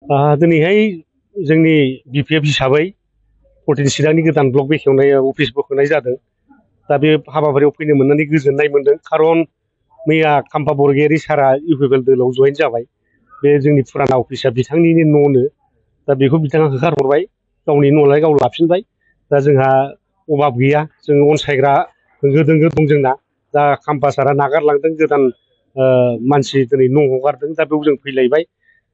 दिनैहाय जोंनि बिपिएफ हिसाबै 14 चिरांनि गोदान ब्लक बेखेवनाय अफिस बोखांनाय जादों। दा बे हाबाफारियाव फैनो मोननानै गोजोननाय मोनदों। खारन मैया खाम्फा बरगयारि सारा इउपिपिएल दोलोआव जयेन जाबाय। बे जोंनि फुराना अफिसा बिथांनिनो न'नो। दा बेखौ बिथाङा होखारहरबाय, गावनि न'लाय गाव लाफिनबाय। दा जोंहा अभाब गैया, जों अनसायग्रा होंगो दोंगो दं जोंना। दा खाम्फा सारा नागारलांदों, गोदान मानसि दिनै न' हगारदों। दा बेयाव जों फैलायबाय।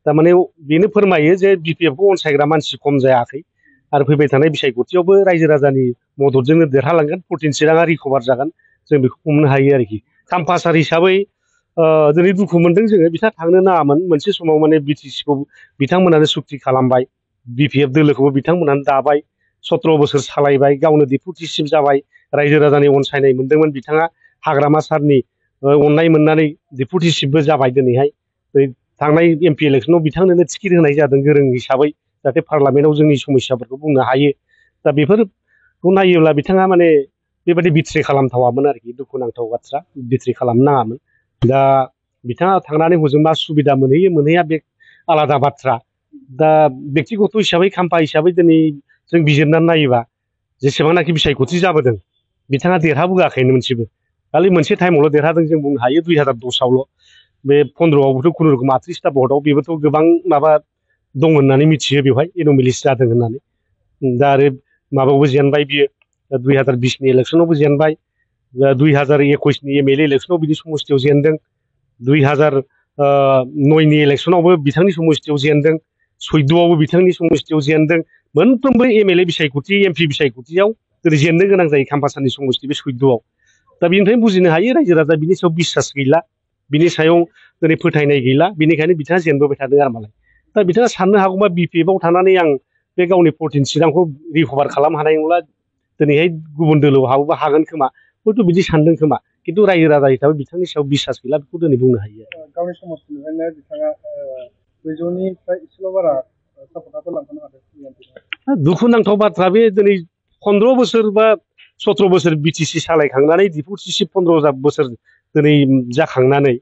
थारमाने बेनो फोरमायो जे बिपिएफखौ अनसायग्रा मानसि खम जायाखै आरो फैबाय थानाय बिसायख'थियावबो रायजो राजानि मददजोंनो देरहालांगोन, 14 चिराङा रिकभार जागोन, जों बेखौ हमनो हायो आरोखि। खाम्फासार हिसाबै दिनै दुखु मोनदों जोङो, बिथाङा थांनो नाङामोन। मोनसे समाव माने बिटिसिखौ बिथांमोनानो सुक्ति खालामबाय, बिपिएफ दोलोखौबो बिथांमोनानो दाबाय, 17 बोसोर सालायबाय, गावनो डेपुटि चिफ जाबाय, रायजो राजानि अनसायनाय मोनदोंमोन बिथाङा। हाग्रामा सारनि अननाय मोननानै डेपुटि चिफबो जाबाय दिनैहाय। थांनाय एमपि इलेक्सनाव बिथांनोनो टिकेट होनाय जादों गोरों हिसाबै, जाहाथे पार्लामेन्टआव जोंनि समस्याफोरखौ बुंनो हायो। दा बेफोरखौ नायोब्ला बिथाङा माने बेबायदि बिट्रे खालामथावामोन आरोखि, दुखुनांथाव बाथ्रा, बिट्रे खालामनो नाङामोन। दा बिथाङा थांनानै हजों मा सुबिदा मोनहैयो मोनहैया बे आलादा बाथ्रा। दा बेक्तिगत हिसाबै खाम्फा हिसाबै दिनै जों बिजिरनानै नायोबा जेसेबांनाखि बिसायख'थि जाबोदों बिथाङा देरहाबोआखैनो मोनसेबो। खालि मोनसे टाइमावल' देरहादों जों बुंनो हायो, 2010आवल'। बे 15आवबोथ' खुनुरुखुम 38टा भटआव बेबोथ' गोबां माबा दं होननानै मिथियो, बेवहाय एन'मेलिस जादों होननानै। दा आरो माबायावबो जेनबाय बियो, 2020नि इलेक्सनावबो जेनबाय, 2021नि एमएलए इलेक्सनाव बिनि समस्तियाव जेनदों, 2009नि इलेक्सनावबो बिथांनि समस्तियाव जेनदों, 14आवबो बिथांनि समस्तियाव जेनदों। मोनफ्रोमबो एमएलए बिसायख'थि, एमपि बिसायख'थियाव दिनै जेननो गोनां जायो खाम्फासारनि समस्ति बे 14आव। दा बेनिफ्रायनो बुजिनो हायो रायजो राजा बिनि सायाव बिसास गैला, बिनि सायाव दिनै फोथायनाय गैला, बेनिखायनो बिथाङा जेनबोबाय थादों आरो मालाय। दा बिथाङा साननो हागौबा बिपिएफआव थानानै आं बे गावनि 14 चिरांखौ रिकभार खालामनो हानाय नंला, दिनैहाय गुबुन दोलोआव हाबोबा हागोन खोमा, हयथ' बिदि सानदों खोमा। खिन्थु रायजो राजा हिसाबै बिथांनि सायाव बिसास गैला, बेखौ दिनै बुंनो हायो। गावनि समस्तिनिफ्रायनो बिथाङा 200निफ्राय एसेल' बारा सापर्टआथ' लांफानो हादों। दुखुनांथाव बाथ्रा बे, दिनै 15 बोसोर बा 17 बोसोर बिटिसि सालायखांनानै डेपुटि चिफ 15 बोसोर दिनै जाखांनानै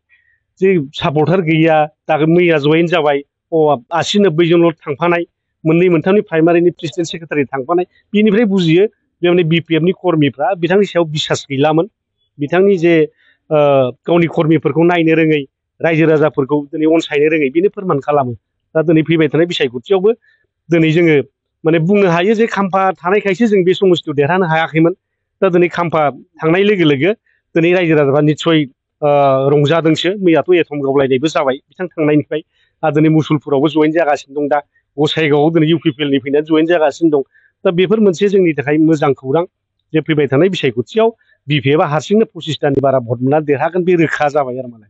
जे सापर्टार गैया, दा मैया जयेन जाबाय, 80-90 जनल' थांफानाय, मोननै मोनथामनि प्राइमारिनि प्रेसिडेन्ट सेक्रेटारि थांफानाय, बेनिफ्राय बुजियो बे माने बिपिएफनि कर्मिफ्रा बिथांनि सायाव बिसास गैलामोन। बिथांनि जे गावनि कर्मिफोरखौ नायनो रोङै, रायजो राजाफोरखौ दिनै अनसायनो रोङै, बेनो फोरमान खालामो। दा दिनै फैबाय थानाय बिसायख'थियावबो दिनै जोङो माने बुंनो हायो जे खाम्फा थानायखायसो जों बे समस्तियाव देरहानो हायाखैमोन। दा दिनै खाम्फा थांनाय लोगो लोगो दिनै रायजो राजाफ्रा निस्सय रंजादोंसो। मैयाथ' एथम गावलायनायबो जाबाय बिथां थांनायनिफ्राय, आरो दिनै मुसुलपुरावबो जयेन जागासिनो दं। दा गसाइगावआव दिनै इउपिपिएलनि फैनानै जयेन जागासिनो दं। दा बेफोर मोनसे जोंनि थाखाय मोजां खौरां जे फैबाय थानाय बिसायख'थियाव बिपिएफआ हारसिंनो 25टानि बारा भट मोननानै देरहागोन, बे रोखा जाबाय आरो माने।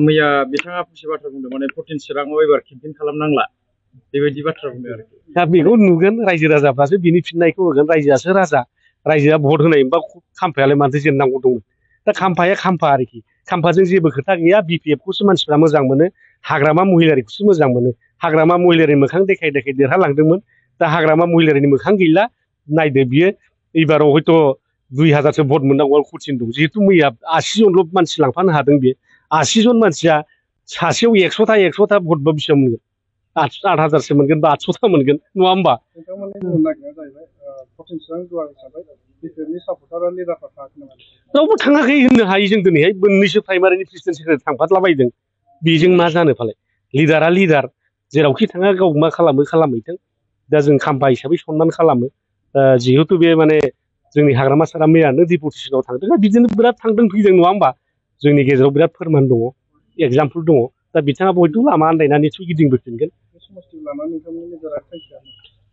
मैया बिथाङा फंसे बाथ्रा बुंदों, माने 14 चिराङाव एबार केम्पेइन खालामनांला, बेबायदि बाथ्रा बुंदों आरोखि। दा बेखौ नुगोन, रायजो राजाफ्रासो बिनि फिननायखौ होगोन। रायजोआसो राजा, रायजोआ भट होनाय मोनबा खाम्फायालाय माथो जेननांगौ दं। दा खाम्फाया खाम्फा आरोखि, खाम्फाजों जेबो खोथा गैया। बिपिएफखौसो मानसिफ्रा मोजां मोनो, हाग्रामा महिलारिखौसो मोजां मोनो। हाग्रामा महिलारिनि मोखां देखाय देखाय देरहालांदोंमोन, दा हाग्रामा महिलारिनि मोखां गैला। नायदो बियो एबाराव हयथ' 2000सो भट मोननांगौ कचिं दं। जिहेतु मैया 80 जनल' मानसि लांफानो हादों बे, 80 जन मानसिया सासेयाव 100ता भटबा बेसेबां मोनगोन? 8,000सो मोनगोन बा 800ता मोनगोन, नङा होमबा? नोंथांमोननि बुंनो नागिरनाया जाहैबाय 14 चिरां दुवार हिसाबै बिपिएफनि सापर्टार लिडारफ्रा थाङाखै नामा? रावबो थाङाखै होननो हायो जों दिनैहाय। मोननैसो प्राइमारिनि प्रेसिडेन्ट सेक्रेटारि थांफादलाबायदों, बेजों मा जानो फालाय? लिडारा लिडार, जेरावखि थाङा गाव मा खालामो खालामहैथों। दा जों खाम्फा हिसाबै सनमान खालामो। जिहेतु बे माने जोंनि हाग्रामा सारा मैयानो डिपुटेसनाव थांदों, बिदिनो बिराद थांदों फैदों, नङा होमबा? जोंनि गेजेराव बिराद फोरमान दङ, एगजामपोल दङ। दा बिथाङा बयबो लामा आन्दायनानै निस्सय गिदिंबोफिनगोन।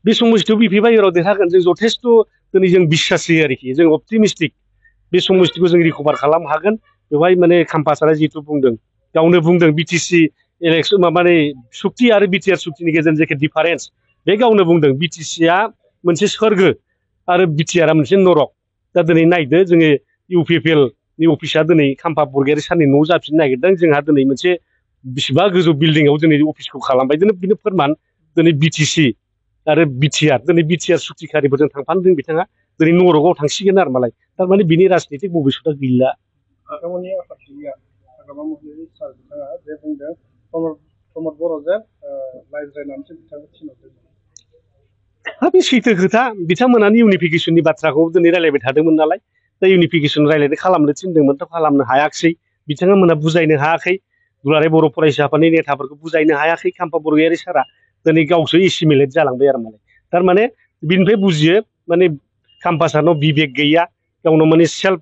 बे समस्तियाव बिपिएफआ एबाराव देरहागोन, जों जथेस्थ' दिनै जों बिसास होयो आरोखि, जों अपटिमिस्टिक। बे समस्तिखौ जों रिकभार खालामनो हागोन। बेवहाय माने खाम्फा सारा जिहेतु बुंदों, गावनो बुंदों बिटिसि इलेक्सन माने सुक्ति आरो बिटिआर सुक्तिनि गेजेरजों जेखि डिफारेन्स, बे गावनो बुंदों बिटिसिआ मोनसे सोरगो आरो बिटिआरआ मोनसे नरक। दा दिनै नायदो, जोङो इउपिपिएलनि अफिसा दिनै खाम्फा बरगयारि सारनि न'आव जाफिननो नागिरदों। जोंहा दिनै मोनसे बिसिबा गोजौ बिल्डिंआव दिनै अफिसखौ खालामबाय। बेनो फोरमान दिनै बिटिसि आरो बिटिआर, दिनै बिटिआर सुक्तिखारिफोरजों थांफानोदों बिथाङा, दिनै नरकआव थांसिगोन आरो मालाय। थारमाने बिनि राजनितिक भबिसतआ गैला। नोंथांमोननि आफादगिरिया हाग्रामा महिलारि सार बिथाङा जे बुंदों प्रमद बर'जों रायज्लायनानैसो बिथाङा थिनहरदोंमोन। बे सैथो खोथा बिथांमोनानो इउनिफिकेसननि बाथ्राखौ दिनै रायलायबाय थादोंमोन नालाय दा इउनिफिकेसन रायलायनो खालामनो थिनदोंमोन थ' खालामनो हायाखिसै बिथांमोना बुजायनो हायाखै दुलाराय बर' फरायसा आफादनि नेताफोरखौ बुजायनो हायाखै खाम्फा बरगयारि सारा दिनै गावसो एसिमिलेट जालांबाय आरो थारमाने बिनिफ्राय बुजियो माने खाम्फा सारनाव बिबेक गैया गावनाव माने सेल्फ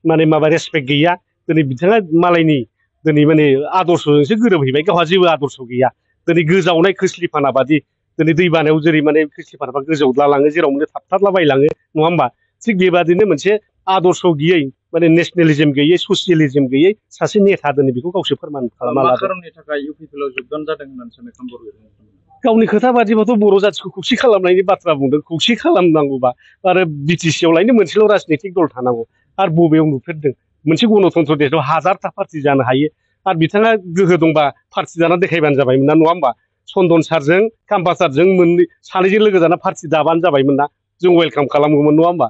माने माबा रेसपेक्ट गैया दिनै बिथाङा मालायनि दिनै माने आदर्शजोंसो गोरोबहैबाय गावहा जेबो आदर्श गैया दिनै गोजावनाय खोस्लिफाना बादि दिनै दै बानायाव जेरै माने खोस्लिफानाफ्रा गोजावद्लालाङो जेराव माने थाबथारलाबायलाङो नङा होमबा थिग बेबादिनो मोनसे आदर्श गैयै माने नेसनेलिज्म गैयै ससियेलिज्म गैयै सासे नेता दिनै बेखौ गावसो फोरमान खालामना मा लादों। खारननि थाखाय इउपिपिएलआव जोगदान जादों होननानै सानो खाम्फा बरगयारि? गावनि खोथा बादिबाथ' बर' जाथिखौ खौसे खालामनायनि बाथ्रा बुंदों खौसे खालामनांगौबा आरो बिटिसिआव लायनो मोनसेल' राजनितिक दल थानांगौ आरो बबेयाव नुफेरदों मोनसे गणतन्त्र देशआव हाजारथा पार्टि जानो हायो आरो बिथाङा गोहो दंबा पार्टि जाना देखायबानो जाबायमोन ना नङा होमबा चन्दन सारजों खाम्फा सारजों मोननै सानैजों लोगो जाना पार्टि दाबानो जाबायमोन ना जों वेलकाम खालामगौमोन नङा होमबा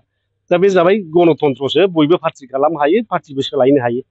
दा बे जाबाय गणतन्त्रसो बयबो पार्टि खालामनो हायो पार्टिबो सोलायनो हायो